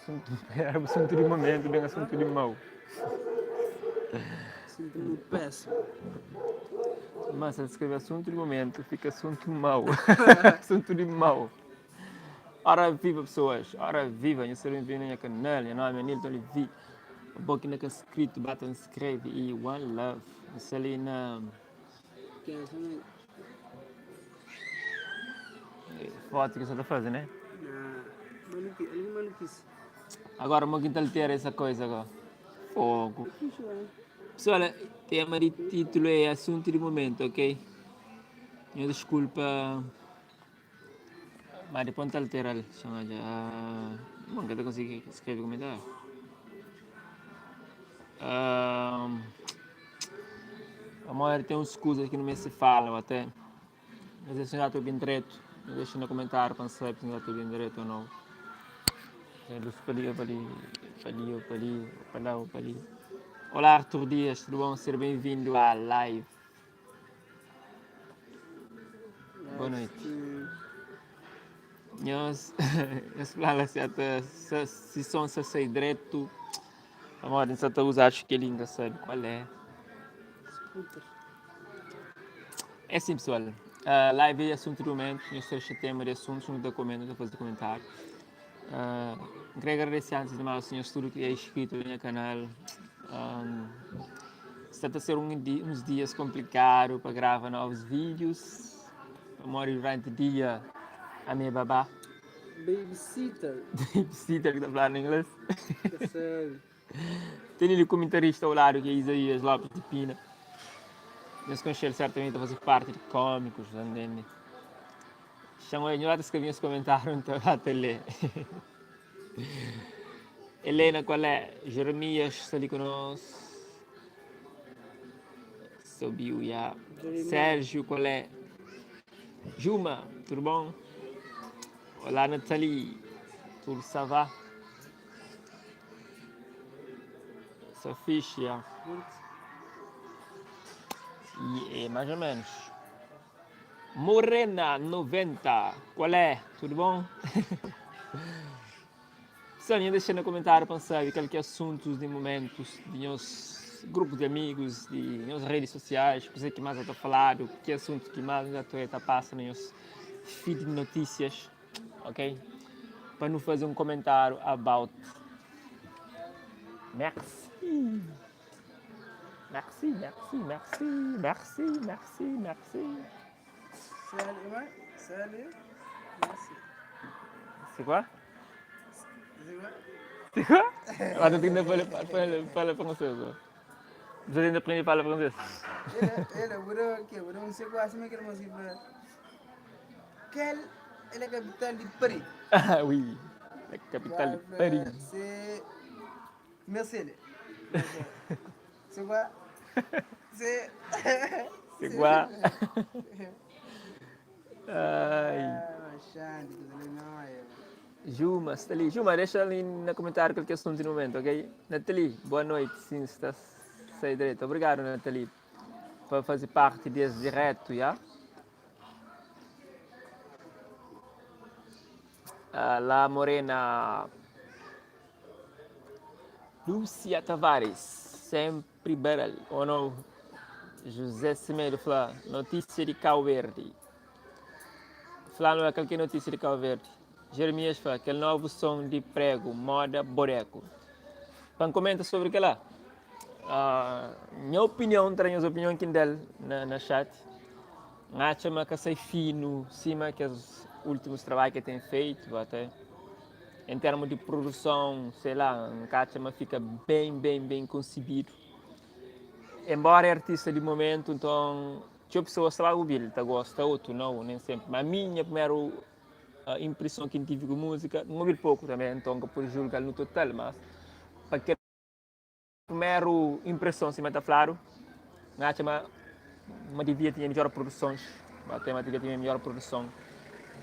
Assunto, era assunto de momento, bem assunto de mau. Assunto muito péssimo. Mas se ele escrever assunto de momento, fica assunto mau. assunto de mau. Ora viva pessoas, ora viva, nhos seja bem-vindo na nha canal, nha nome é Nilton Levi. Bo ki na ka inscrito, bata inscreve e one love. Nsa ali na Foto ki sa ta faze, né? Agora mo ki ta altera essa coisa agora. Fogo. Pessoal, tema de título é assunto de momento, ok? Nhos desculpa. Mas depois ta altera-l. Xa-m odja. Bon, N ka ta konsigi skrebe komentáriu. Pamodi ten uns kuzas ki nu meste fala ô até Nhos dexa ta obi-m dretu. Nhos dexa na komentáriu pa N sabe si nhos ta obi-m dretu ô nau. Ten lus pa li ô pa li, pa li ô pa li, ô pa la ô pa li. Olá Artur Dias, tudu bon? Seja ben-vindu à live. Boa noite. Nhos, nhos fla la si ata si som sa sai dretu, pamodi N sa ta uza acho kel inda sabe kual é. É assim pessoal, uh, live é assunto do momento, nhos tra tema de assuntos, nu ta comenta, nu ta fazer comentário. Uh, N queria agradecer antes de mais senhores tudo que é inscrito no meu canal. Um, está a ser um, uns dias complicado para gravar novos vídeos. Pamodi durante o dia a minha babá. Babysitter. Babysitter que tá falando em inglês. Tem ali o comentarista ao lado que é Isaías Lopes de Pina. Nesse conselho certamente a fazer parte de cómicos, entende? Chama ele, lá escrevi os comentários, então lá te lê. Helena, qual é? Jeremias está ali conosco. Subiu, já. Sérgio, qual é? Juma, tudo bom? Olá, Nathalie. Tudo ça va? Só fixe, já. E, é, mais ou menos. Morena 90, qual é? Tudo bom? Pessoal, nha dexa na comentário pa N sabe kal ki é assuntos di momentos di nhos grupo di amigos, di nhos redes sociais, kuzê ki más ta faladu, ki assunto ki más ta ta passa na nhos feed di notícias, ok? Pa nu fazer um comentário about. Merci. Merci, merci, merci, merci, merci, merci. Salut, salut, merci. C'est quoi? C'est quoi? C'est quoi? Ah, tu ainda fala, fala, fala francês. Você ainda aprende a falar francês? Ele, ele, vou dar o quê? Vou dar um seco assim, que ele Quelle est la capitale de Paris? Ah oui, la capitale de Paris. C'est Mercedes. C'est quoi? C'est. C'est quoi? Ai. Juma, sta li. Juma, dexa ali na comentário qualquer assunto no momento, ok? Nathalie, boa noite. Sim, está sai direito. Obrigado, Nathalie, por fazer parte desse direto, já? Ah, La Morena. Lúcia Tavares, sempre baral, ou não? José Semedo fla, notícia de Cabo Verde. Fla não é qualquer notícia de Cabo Verde. Jeremias fla, aquele novo som de prego, moda boreco. Pan comenta sobre que lá. Uh, minha opinião, tra minha opinião aqui del na, na chat. Acha ma ka sai fino, cima que os últimos trabalhos que tem feito até. Em termos de produção, sei lá, um ma fica bem, bem, bem concebido. Embora é artista de momento, então, tinha pessoa sei lá ouvir, tá gosta, outro não, nem sempre. Mas a minha primeira a impressão que tive com música, não ouvi pouco também, então que por julgar no total, mas para que primeira impressão, se tá claro, acho ma ma devia ter melhor produções, até ma devia ter melhor produção.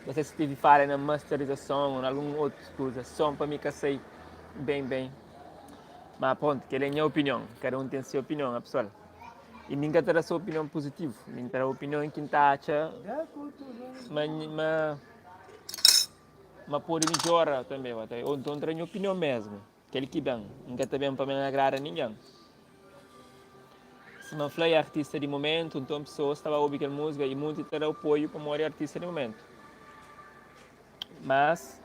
Não sei se tive falha na masterização ou em alguma outra coisa, som para mim que sei bem bem. Mas pronto, que é a minha opinião, cada um tem a sua opinião, né, pessoal. E ninguém terá a sua opinião positiva, ninguém terá a opinião que acha, mas, mas, Ma pode midjora tanbe, ba ta. Ou nton tra nha opinion mesmu, kel ki ben. N ka ta ben pa ben agrada ningen. Sima N fla, é artista di momentu, nton pesoas ta ba obi kel múzika i munti ta da apoiu pamodi é artista di momentu. Mas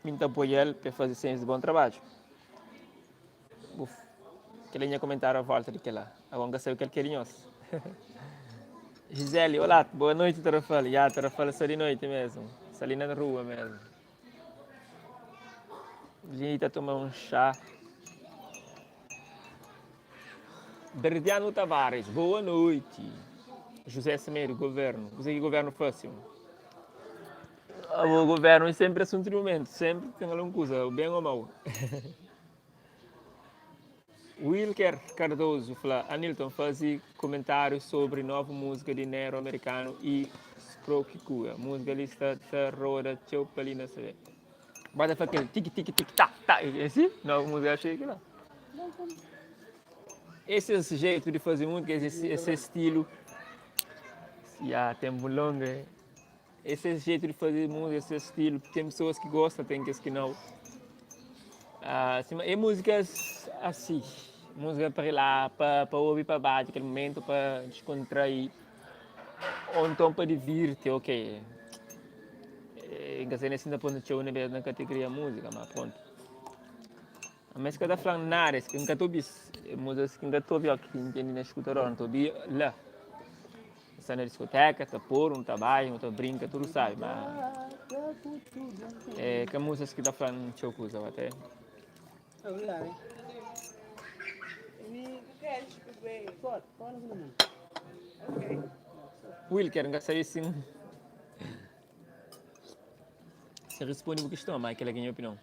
mi N ta apoia-l pa el faze senpri bon trabadju. Bu kel é nha komentáriu a volta di kel-la. Agora N ka sabe kel ki é di nhos. Gisele, olá, boa noite, Tarrafal. Ya, Tarrafal sta di noite mesmu. Sta li na rua mesmu. Li ta toma un xá. Berdiano Tavares, boa noite. José Semedo, governo. Kuzê ki governo fase? O governo é sempre assunto de momento, sempre tem alguma coisa, bem ou mal. Wilker Cardoso fla, Anilton faze comentário sobre novo música di Nero Americano e Scroki Kua. Música li sta ta roda txeu pa li na CV. Bota fla kel tiki tiki tiki ta ta esse novo música achei que lá. Esse é esse jeito de fazer música, esse, esse estilo. Ya, tempo longo. Eh? Esse é jeito de fazer música, esse estilo. Tem pessoas que gostam, tem que que não. Ah, assim, é músicas assim, música para lá, para para ouvir para baixo, aquele momento para descontrair, ou então para divertir, ok. N ka sei si N ta poi txeu na kategoria música, mas pronto. Mas ka ta fla-m nada, es ki N ka ta obi-s. É músicas ki N ka ta obi óki ki N tene na skutador, N ta obi la. N sta na diskoteka, ta pôr, nu ta bai, nu ta brinka, tudu sabi, ma é ka músicas ki ta fla-m txeu kuza, ba te. Wilker, N ka sabe si N si N responde bu kiston, ma kel-la ki é nha opinion.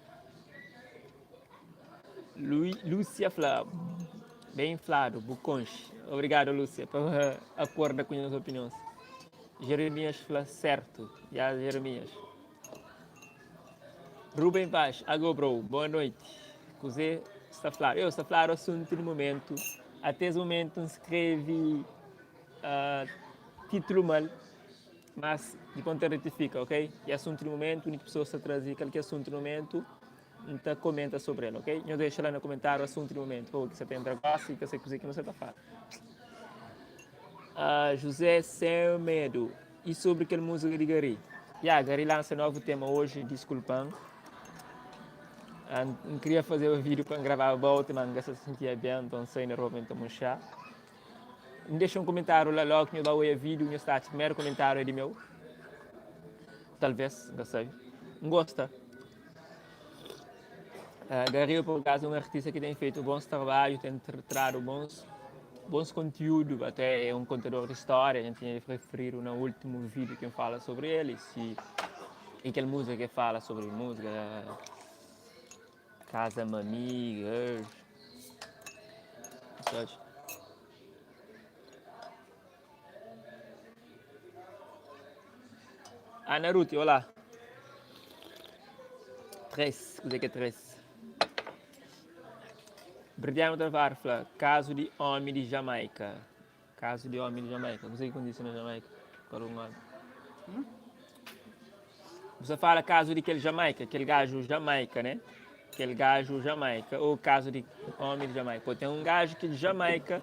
Lúcia fla, Bem fladu, bu konxe. Obrigadu, Lúcia, pa akorda ku nhas opinions. Jeremias fla, Sertu. Ya, Jeremias. Ruben Vaz, Ago bro, boa noiti. Kuzê sta fladu? Eu, sta fladu asuntu di mumentu. Até es mumentu N skreve uh, titulu mal. Mas dipôs N ta retifika, ok? E asuntu di mumentu, úniku pessoa sta traze kalker asuntu di mumentu, N ta komenta sobri el, ok? Nhos dexa la na komentáriu asuntu di mumentu, pa ki sa ta entra gósi i ka sai kuzê ki nu sa ta fala. Uh, José Sem Medo, e sobri kel múzika di Gary? Ya, Gary lansa novu tema oji, Diskulpa-m. Uh, N kria fazeba vídiu pa N gravaba bauta, ma N ka sa sintia ben, nton N sai na rua pa N toma un xá. N dexa un komentáriu la logu ki nhos ba oia vídiu, nhos ta atxa primeru komentáriu é di meu. Talvez, N ka sabe. N gosta. Uh, Garil, por acaso, é um artista que tem feito bons trabalhos, tem trado bons, bons conteúdo, até é um contador de história, a gente tinha referido no último vídeo que fala sobre ele, se, e aquela música que fala sobre música, Casa Mami, Girls. Ana Ruth, olá. 3, kuzê ki é 3? Brediano Tavares fla, kazu di omi di Jamaika. Kazu di omi di Jamaika. Kuzê ki kontise na Jamaika? Para un omi. Hum? Você fala caso de kel Jamaica, kel gajo Jamaica, né? Kel gajo Jamaica, ou caso de homem de Jamaica. Pô, tem um gajo que de Jamaica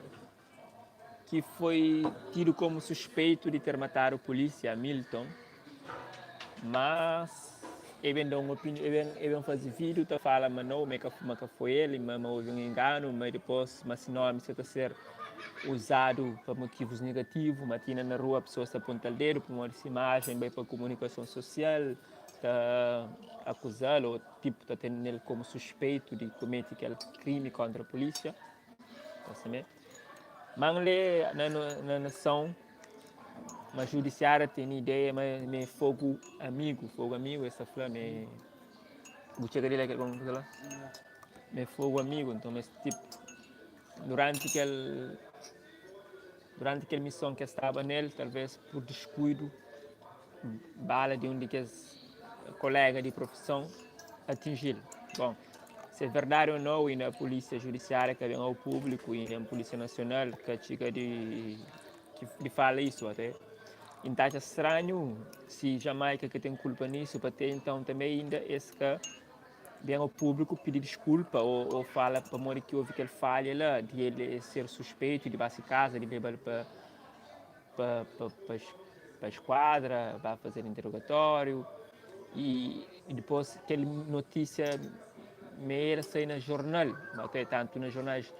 que foi tido como suspeito de ter matado o polícia Milton, mas ele vem dar uma opinião, ele vem, ele vem fazer vídeo, tá fala, mas não, mas que foi ele, mas, mas houve um engano, mas depois, mas esse nome está a ser usado pa motivos negativo, ma tina na rua pessoas ta aponta-l dedo pamodi se imagen bai pa komunikason sosial ta akuzal ou tipo ta tenel komu suspeitu di kometi kel krimi kontra polisia ta sime. Ma N lê na na nason ma judisiária tene ideia ma ma é fogu amigu, fogu amigu es ta fla ma é bu txega di lê kel kuza la? Ma é fogu amigu nton ma es tipo Duranti kel duranti kel mison ki es staba nel, talvês pur diskuidu, bala di un di kes koléga di profison atinji-l. Bon, si é verdadi ô nau, inda pulísia judisiária ka ben au públiku i nen pulísia nasional ka txiga di di fala isu até. I N ta atxa stranhu si Jamaika ka ten kulpa nisu, pa te então tanbe inda es ka ben ao públiku pidi diskulpa ô fala pamodi ki houve kel falha la di el ser suspeitu di ba si kaza, di leba-l pa pa pa pa eskuadra, ba fazer interogatóriu i dipôs kel notísia me el sai na jornal, ok, tantu na jornais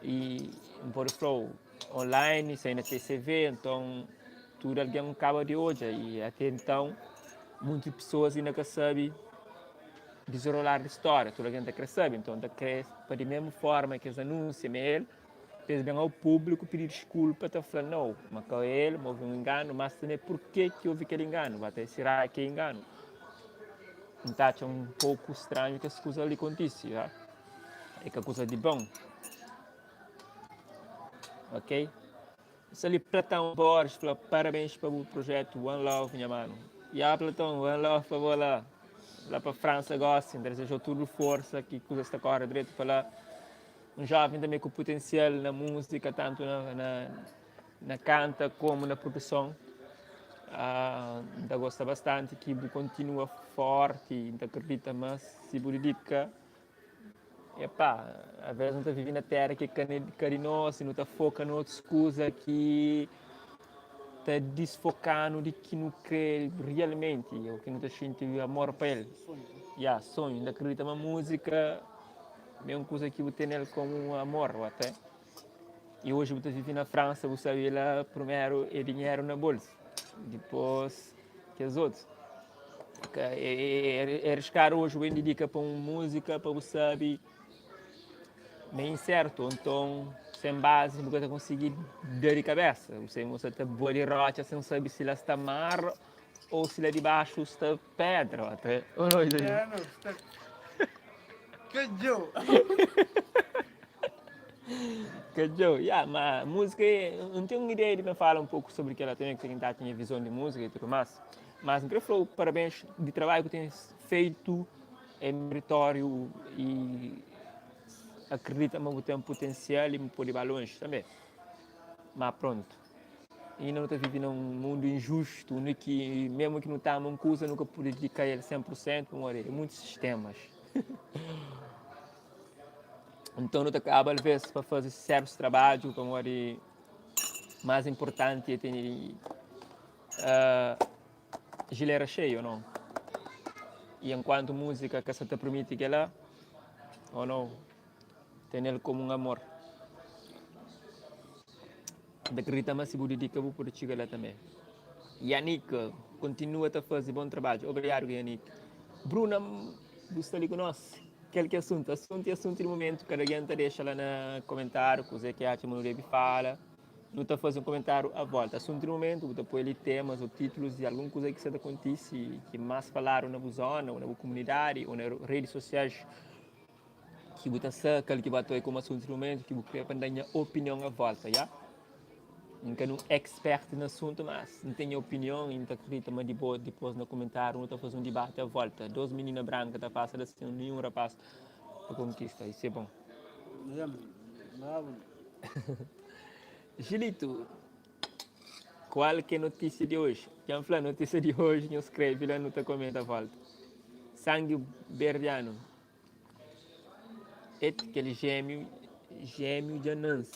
i N pode fla-u online, sai na TCV, nton tudu algen kaba di odja i ate nton munti pesoas inda ka sabe dizenrolar di stória, tudu algen ta kre sabe, nton ta kre pa di mesmu forma ki es anúnsia ma el, pa es ben au públiku pidi diskulpa ta fla nau, ma ka el, ma ovi un inganu, mas tanbe purke ki ovi kel inganu, ba ta sera ki é inganu? N ta atxa un poku stranhu kes kuza li kontise, é ka kuza di bon. Ok Sta li Platão Borges fla parabéns pa bu projeto One Love nha mano. Ya Platão, one love pa bo la. La pa França gosi, N ta desejau tudu forsa ki kuzas ta kore dretu pa la. Um jovem também ku potencial na música, tanto na, na, na canta como na produção. Uh, N ta gosta bastante ki bu continua forte, N ta acredita ma si bu dedica Epá, às vezes nu ta vive na terra ki ka ka di nos, nu ta foka na otus kuza ki ta disfokanu di ki nu kre realmenti, ou ki nu ta xinti amor pa el. Ya, sonhu. N ta kridita ma múzika é un kuza ki bu tene el komu amor, ou até. I oji bu ta vive na Fransa, bu sabe la primeru é dinheru na bolsu, dipôs kes otus. É arriscado hoje bu dedica pa un música pa bu sabe ma é incerto, ou então sem base bu ka ta consegui da di cabeça. Bu sabe bu ta bua di rocha sem sabe se lá sta mar ou se lá di baxu sta pedra. Até. Ou não, Isaías? É, não, sta. Cadjou. Cadjou. Yeah, ma música é, N ten un ideia di ben fala un pouco sobre kela também, que ta tinha visão de música e tudo mais. Mas N kre fla-u parabéns di trabadju ku ten feitu, é meritóriu i akredita ma bu ten putensial i bu pode ba lonji tanbe. Má prontu, inda nu ta vive na un mundu injustu undi ki mésmu ki nu ta ama un kuza nu ka pode didika el 100 pur sentu pamodi é muitus sistemas. Nton nu ta kaba alvês pa faze sértus trabadju pamodi más inportanti é tene Gilera xeiu ou não? E enquanto música ka sa ta permiti kela ou não, tenel como um amor. N ta acredita ma si bu dedica bu pode txiga la també. Yannick, continua ta faze bom trabadju. Obrigado Yannick. Bruna, bu sta li ku nos. Kel ki é assunto? Assunto é assunto di momento, kada algen ta dexa la na comentário kuze ki atxa ma nu debe fala. Nu ta faze un komentáriu a volta. Asuntu di momentu, bu ta poi li temas ô títlus di algun kuza ki sta ta kontise ki más faladu na bu zóna ô na bu komunidadi ô na redis sosiais ki bu ta sa kal ki ba ta oi komu asuntu di momentu ki bu kre pa N da nha opinion a volta, ya. N ka nun expert na asuntu, mas N ten nha opinion i N ta kridita ma di bo dipôs na komentáriu nu ta faze un dibati a volta. Dôs minina branka ta pasa la sen ninhun rapás pa konkista. Isu é bon. Gilito, kual ke notísia di oji? Dja N fla notísia di oji, nho skrebe la nu ta komenta volta. Sangi berdianu, et kel jémiu, jémiu dja nanse.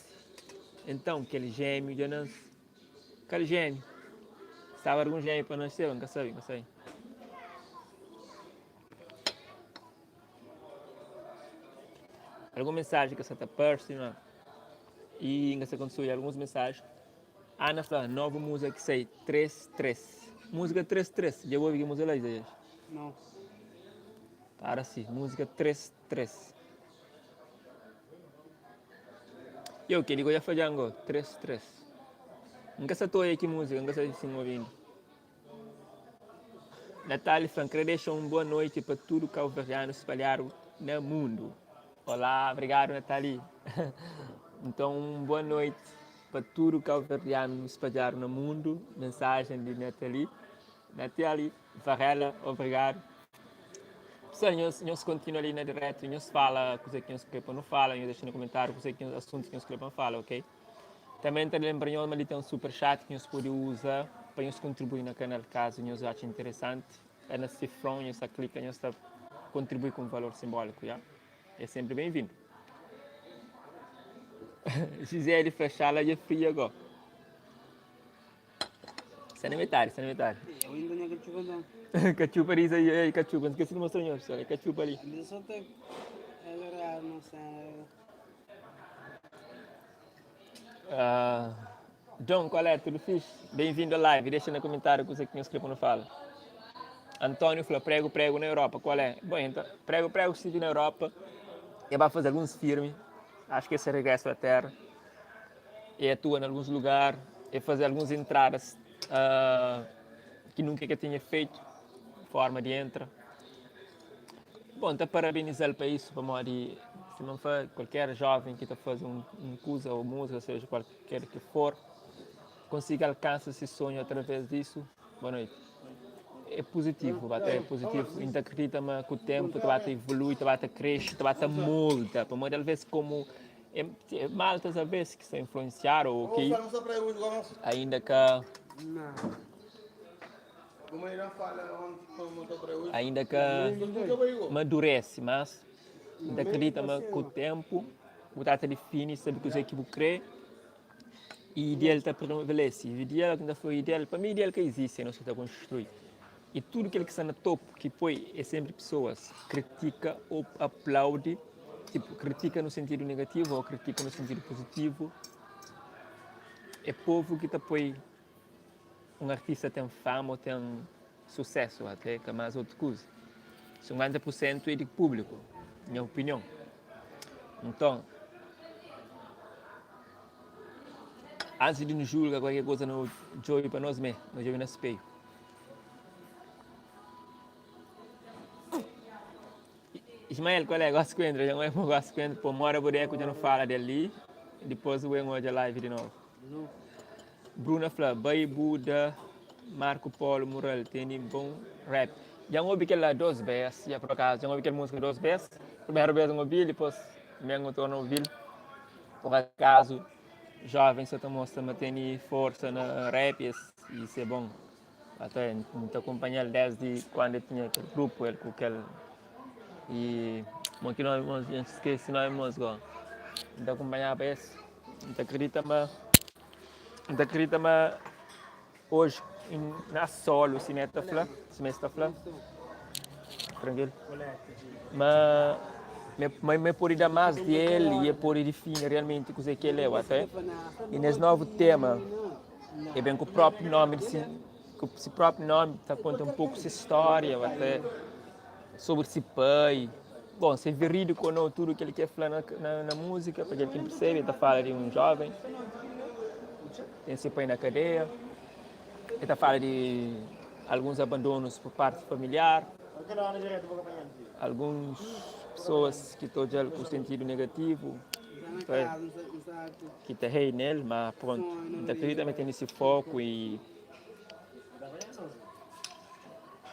Entãu kel jémiu dja nanse. Kal jémiu? Staba algun jémiu pa naseba? N ka sabe, N ka sabe. Algun mensaji ka sa ta parse ma i N ka sa konta alguns mensaji. Ana fla novu múzika ki sai 3 3. Múzika 3 3. Dja bu obi ki múzika la Isaías? Não. Para si, múzika 3 3. Yo, kel li go dja fadja-m go, 3 3. N ka sa ta oia ki múzika, N ka sa si N obi inda. Natália fla, N kre dexa un boa noiti pa tudu kauverdianu spalhadu na mundu. Olá, obrigadu Natali. Nton, un boa noiti pa tudu kauverdianu spadjadu na mundu. Mensajen di Natali. Natali Varela, obrigadu. Pessoal, nhos, nhos kontinua li na diretu, nhos fala kuze ki nhos kre pa nu fala, nhos dexa na komentáriu kuze ki asuntu ki nhos kre pa nu fala, ok? Tanbê N ta lenbra nhos ma li ten un super chat ki nhos pode uza. Pa nhos kontribui na kanal kazu nhos atxa interesanti. É na sifron nhos ta klika nhos ta kontribui ku un valor simbóliku ya. É senpri ben-vindu. Gisele fla xala dja fria go. Sta na metadi, sta na metadi. Eu ainda não cachupa não. Cachupa diz aí, ei, cachupa, não esqueci de mostrar nhos, pessoal, é cachupa ali. Mas só tá agarrado não sei. Ah, Dom, qual é? Tudo fixe? Bem-vindo à live. Deixa no comentário o que nhos quer para não fala. António falou, prego, prego na Europa. Qual é? Bom, então, prego, prego estive na Europa. Ele vai fazer alguns filmes. Acho que esse é regresso à terra. E atua em alguns lugares. E fazer algumas entradas que nunca que tinha feito. Forma de entra. Bom, ta parabenizá-l pa isso, pamodi si não for qualquer jovem que ta fazer um coisa ou música, seja qualquer que for, consiga alcançar esse sonho através disso. Boa noite. É positivo, até é positivo. Ainda acredita mas com o tempo, tu vai evoluir, tu vai crescer, tu vai molda. Pamodi às vezes como é, é maltas às vezes que se influenciar ou que ainda que ainda que madurece, mas ainda acredita mas com o tempo o tata define, sabe que o que crê e ideal está prevalece. O ideal ainda foi ideal, para mim ideal que existe, não se está construir. E tudo aquilo que está no topo, que põe, é sempre pessoas critica ou aplaude, tipo, critica no sentido negativo ou critica no sentido positivo. É povo que te põe um artista tem fama ou tem sucesso até que mais outra coisa. 50% é de público, minha opinião. Então, antes de nos julgar qualquer coisa, no jogo para nós mesmo, no jogo no espelho. Ismael, qual é? Gosto que entra, já não é gosto que entra, pô, mora boneco, já não fala dele, depois eu venho hoje a live de novo. Bruna fla, Bai Buda, Marco Polo Mural, tem bom rap. Já ouvi aquela duas vezes, já por acaso, já ouvi aquela música duas vezes. Primeira vez eu ouvi, depois mesmo estou a ouvir. Por acaso, jovem só te mostra, mas tem força na rap e isso é bom. Até te acompanhar desde quando eu tinha aquele grupo, ele com aquele. E. Bom, que nós, a gente esquece nós música. Te acompanhava esse. Te acredita, mas. Te acredita, mas. Hoje, na solo, se meta fla, se meta fla. Tranquilo. Mas me pode dar mais dele e pode definir realmente o que ele é, até. E nesse novo tema, é bem com o próprio nome, de si, com o próprio nome, tá conta um pouco sua história, até sobre seu pai. Bom, se é verídico ou não tudo que ele quer falar na música, para quem percebe, ele tá falando de um jovem, tem seu pai na cadeia, ele tá falando de alguns abandonos por parte familiar, algumas pessoas que estão já com sentido negativo, que tá rei nele, mas pronto, então acredito também tem esse foco e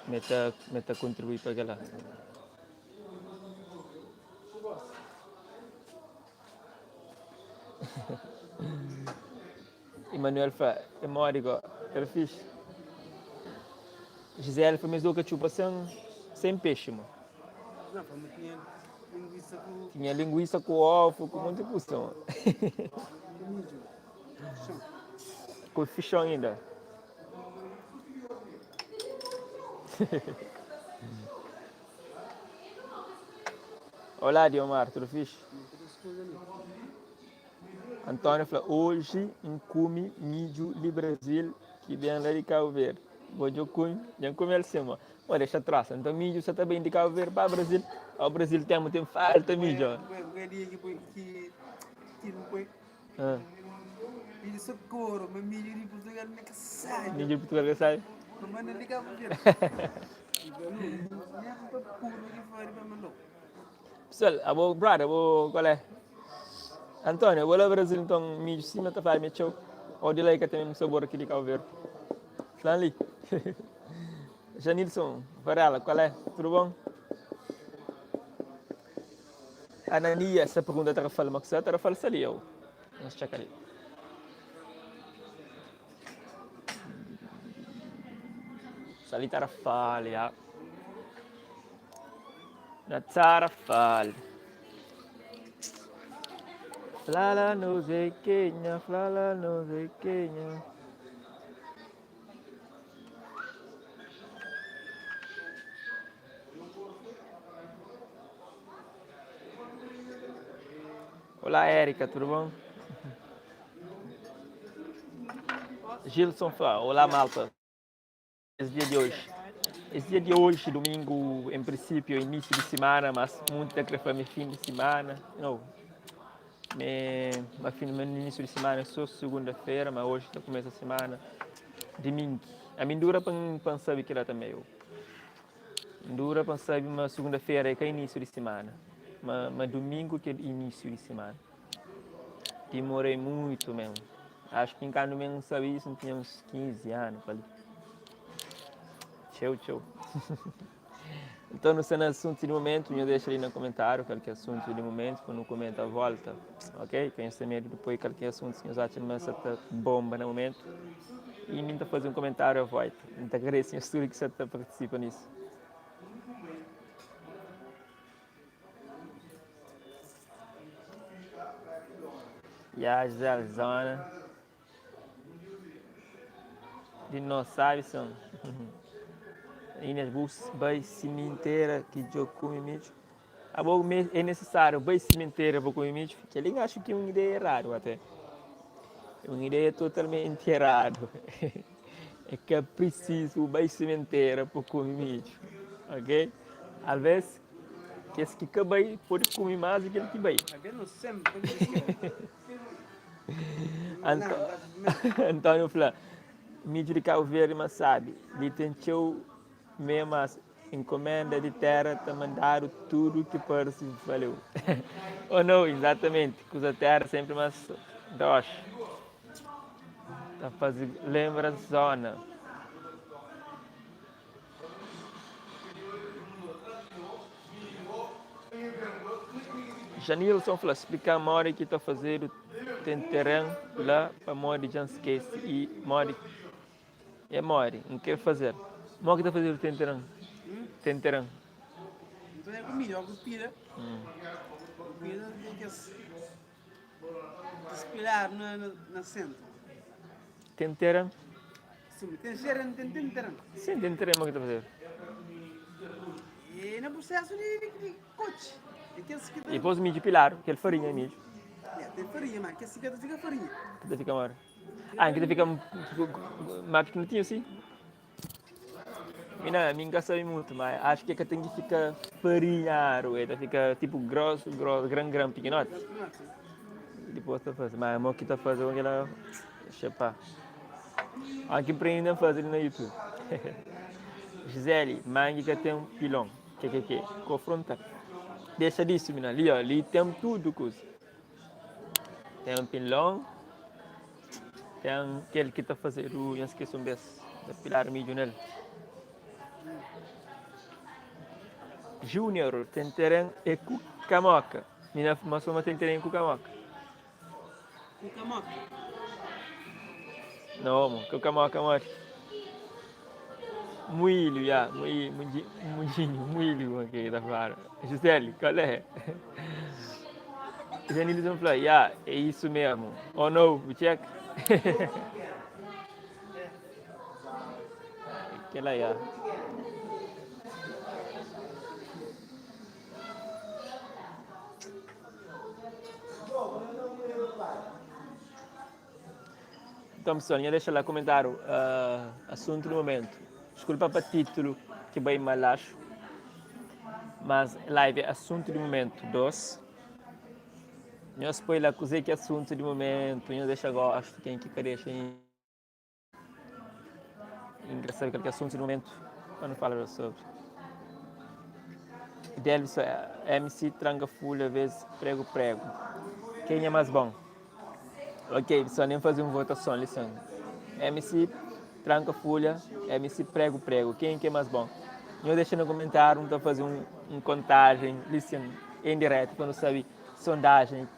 meta contribuir para aquela. Emanuel fala, é módico, era fixe. Gisele foi mesmo cachupa sem peixe, mano. Não, foi muito tinha linguiça com Tinha linguiça com ovo, com muita coisa, mano. com milho. Chão. Com fichão ainda. Olá, Diomar, tudo fixe? Muitas coisas ali. Antônio fala, hoje em come milho de Brasil, que vem lá de Cabo Verde. Bom, eu come, já come assim, mano. Bom, deixa atrás. Então milho só tá bem de Cabo Verde para Brasil. Ao Brasil tem falta milho. ó. Foi dia que foi que que não foi. Ah, Milho socorro, mas milho de Portugal não é que sai. milho de Portugal que sai. Não manda ligar para ver. Nem para puro que foi para mandou. Pessoal, a vou, brother, vou, qual é? Antônio, eu vou lá ao Brasil, então milho cima tá falando, tchau. Ou de lá que tem mesmo sabor aqui de Cabo Verde. Lá ali. Janilson, Varela, qual é? Tudo bom? Anania, essa pergunta está falando, mas você está falando ali, eu. Vamos checar ali. Ali Tarrafal, ya. Na Tarrafal. Flala nos é kenha, flala nos é kenha. Olá, Érica, tudo bom? Gilson fala, olá malta. Esse dia de hoje. Esse dia de hoje, domingo, em princípio, início de semana, mas muita que foi fim de semana. Não. Me, mas fim, no início de semana é só segunda-feira, mas hoje está começa a semana. Domingo. A mim dura para saber que lá também eu. Dura para saber uma segunda-feira é que é início de semana. Mas domingo que é início de semana. Demorei muito mesmo. Acho que em casa mesmo não sabia isso, não tinha uns 15 anos. Falei. Tchau, tchau. Então, no sendo assunto de momento, eu deixo ali no comentário qualquer assunto de momento, quando comenta a volta, ok? Quem tem medo depois qualquer assunto, se acham que está bomba no momento, e mim tá fazer um comentário a volta. Então, agradeço a tudo que você tá participa nisso. Ya, José Zona. De nós sabe são. Inês bus vai sementeira que eu come milho. A bom é necessário vai sementeira para comer milho, que ele acho que é uma ideia errada até. É uma ideia totalmente errada. É que é preciso vai sementeira para comer milho, ok? Às vezes que esse que vai pode comer mais do que ele que vai. Antônio fala, milho de Cabo Verde, mas sabe, ele tem teu mesmo encomenda de terra, tá mandando tudo que parece, valeu. Ou não, exatamente, que usa terra sempre mais doce. Tá fazendo, lembra zona. Janilson fala, explicar mori que tá fazendo tem terreno lá para mori já esquece e mori é mori, não quer fazer. Mori que tá fazendo tem terreno. Tem terreno. Então é com milho, com pira. Pira tem que espilhar na centro. Tem terreno? Sim, tem terreno, tem terreno. Sim, tem terreno que tá fazendo. E no processo de coche. E depois milho pilar, que é farinha milho. É, tem farinha, mas que esse que fica farinha. Que fica maior. Ah, que fica mais pequenininho assim? Mina, minha sabe muito, mas acho que é que tem que ficar farinharo, é, fica tipo grosso, grosso, grande, grande, pequenote. E depois tá fazendo, mas a mão que tá fazendo aquela chapa. Aqui aprende a fazer no YouTube. Gisele, mangue que tem um pilão, que confronta. Deixa disso, mina, ali, ó, ali tem tudo, coisa. Tem um pilão, tem aquele que tá fazendo, eu esqueci um beijo, da pilar milho nele. Júnior, tem terreno e cucamoca. Mina, mas uma tem terreno cucamoca. Cucamoca? Não, cucamoca, amor. Moílho, já, moílho, moílho, ok, tá claro. Gisele, qual é? Janilson falou, yeah, é isso mesmo. Oh no, check. Aquela yeah. Então, pessoal, deixa lá comentário assunto do momento. Desculpa para título que bem mal acho, mas live é assunto do momento 2. Nós põe lá cozer que é assunto de momento, nós deixa gosto, quem que deixa engraçado que é assunto de momento, para não falar sobre. Delvis MC Tranca Folha vezes prego prego. Quem é mais bom? Ok, pessoal, nem fazer uma votação, lição. MC Tranca Folha, MC Prego Prego. Quem que é mais bom? Eu deixo no comentário, então fazer um contagem, listen, em direto, quando sabe sondagem,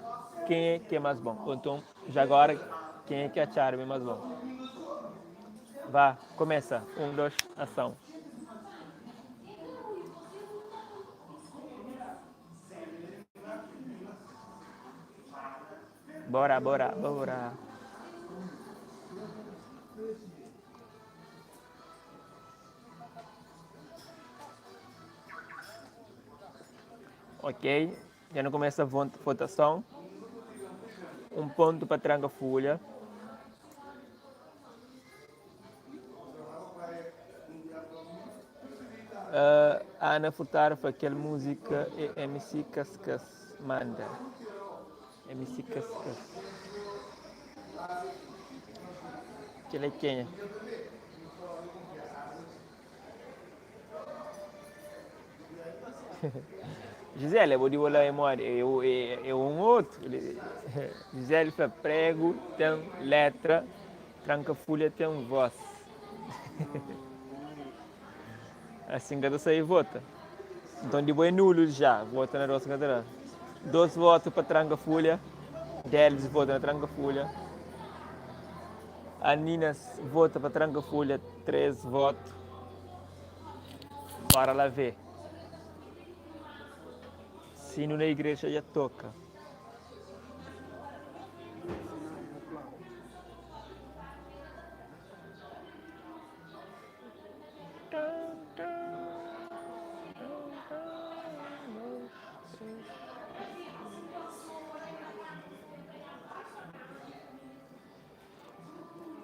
quem é que é mais bom? Ou então, já agora, quem é que achar é mais bom? Vá, kumesa. 1, 2, ason. Bora, bora, bora. Ok, dja nu kumesa votason. Un pontu pa tranka fulha. Uh, Ana Furtado fla kel múzika é MC Kaskas manda. MC Kaskas. Kel é kenha? Gisele, bo di bo la é modi? É, é, é un otu. Gisele fla prego ten letra, tranka fulha ten voz. Assim ka ta sai vota. Então di bo é nulo já, vota na dos ka ta da. Dos votos pa tranka fulha, Delis vota na tranka fulha. A Nina vota pa tranka fulha, 3 votos. Bora lá ver. Sino na igreja já toca.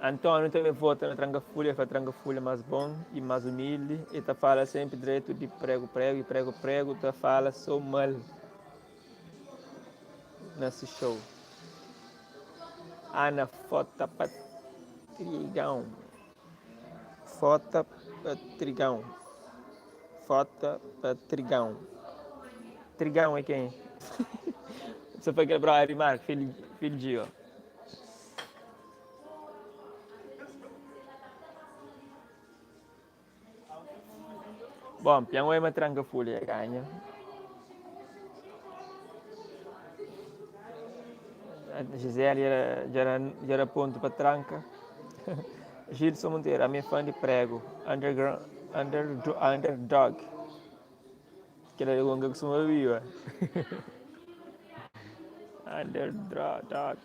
António tanbê vota na Tranka Fulha, el fla Tranka Fulha más bon y más umildi, el ta fala senpri dretu di pregu pregu y pregu pregu ta fala so mal na si show. Ana fota pa Trigão, fota pa Trigão, fota pa Trigão. Trigão é kenha? Sa fla kel brother di Marco, filho Gio. Bom, pian oi ma tranka fulha e ganha. Gisele era, já era, já era ponto para tranka. Gilson Monteiro, a minha fã de prego, underground, under, underdog. Kel algun ka kustuma biba. Underdog.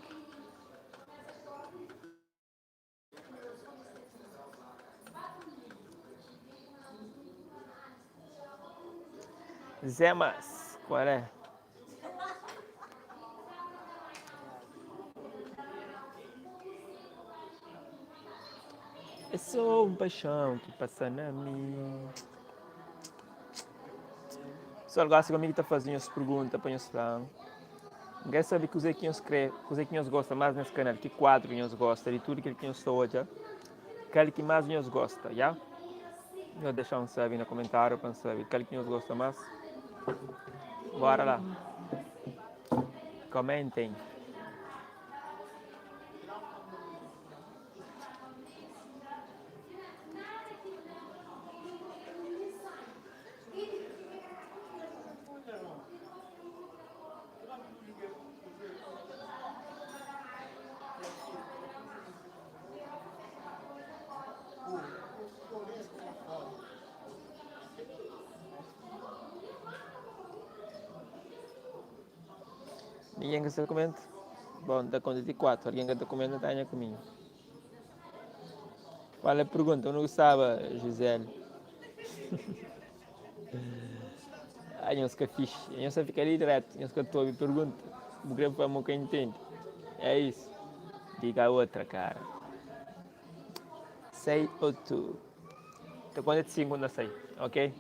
Zé Mas, qual é? É só um paixão que passa na mim. Pessoal gosta ku mi ki ta faze nhos pergunta pa nhos fla. N kre sabe kuzê ki nhos kre, kuzê ki nhos gosta más nes kanal, ki kuadru nhos gosta di tudu kel ki nhos ta odja, kal ki más nhos gosta, ya? Nhos dexa-m sabe na komentáriu pa N sabe kal ki nhos gosta más. Bora la. Comentem. Ninguém ka sta comenta? Bom, ta conta ti 4. Alguém ka ta comenta, ta ganha comigo. Qual é a pergunta? Eu não gostava, Gisele. Ah, nhos ka fixe. Nhos ta fika ali direto. Nhos ka ta obi pergunta. Bu kre fla ma bu ka intende. É isso. Diga outra, cara. Sei ou tu. Ta conta de 5 na sai, ok?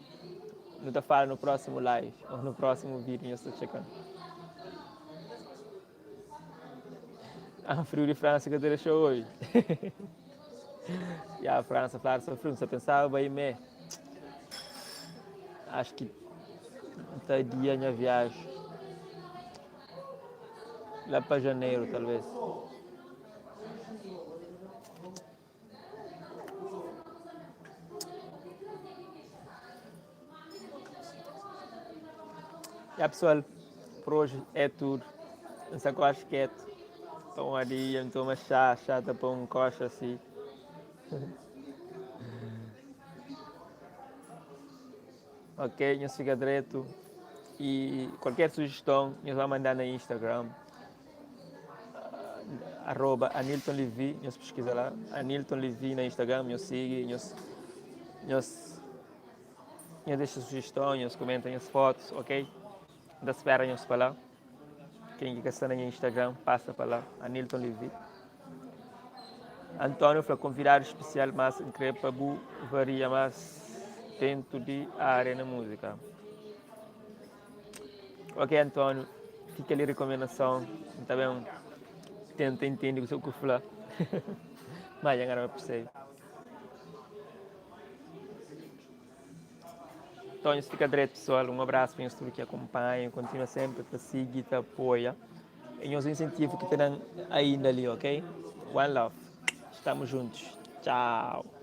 Nu ta fala no próximo live ou no próximo vídeo nhos ta txekan. Ah, frio di França ka ta deixou obi. Ya, França, fladu so frio, N sa pensaba bai mé. Acho ki N ta adia nha viaji la pa janeiro, talvez. Ya pessoal, por hoje é tudo. N sa quase quieto. Toma dia, N toma chá, chá ta pon coxa assim. Ok, nhos fika dretu y kualker sujeston nhos ba manda na Instagram arroba Anilton Levy, nhos piskiza la Anilton Levy na Instagram, nhos sigi, nhos nhos nhos dexa sujeston, nhos kumenta nhas fotos, ok? N ta spera nhos pa la. Ken ki ka sta na nha Instagram, pasa pa la, Anilton Levy. António fla konvidadu spesial mas N kre pa bu varia mas dentu di ária na múzika. Ok António, fika li rikomendason, N ta ben tenta intende kuzê ku fla ma dja N ka ta persebe. Nton nhos fika dretu pesoal, un abrasu pa nhos tudu ki akonpanha, kontinua senpri ta sigi ta apoia. É nhos insentivu ki ta dan ainda li, ok? One love, estamos juntos, tchau.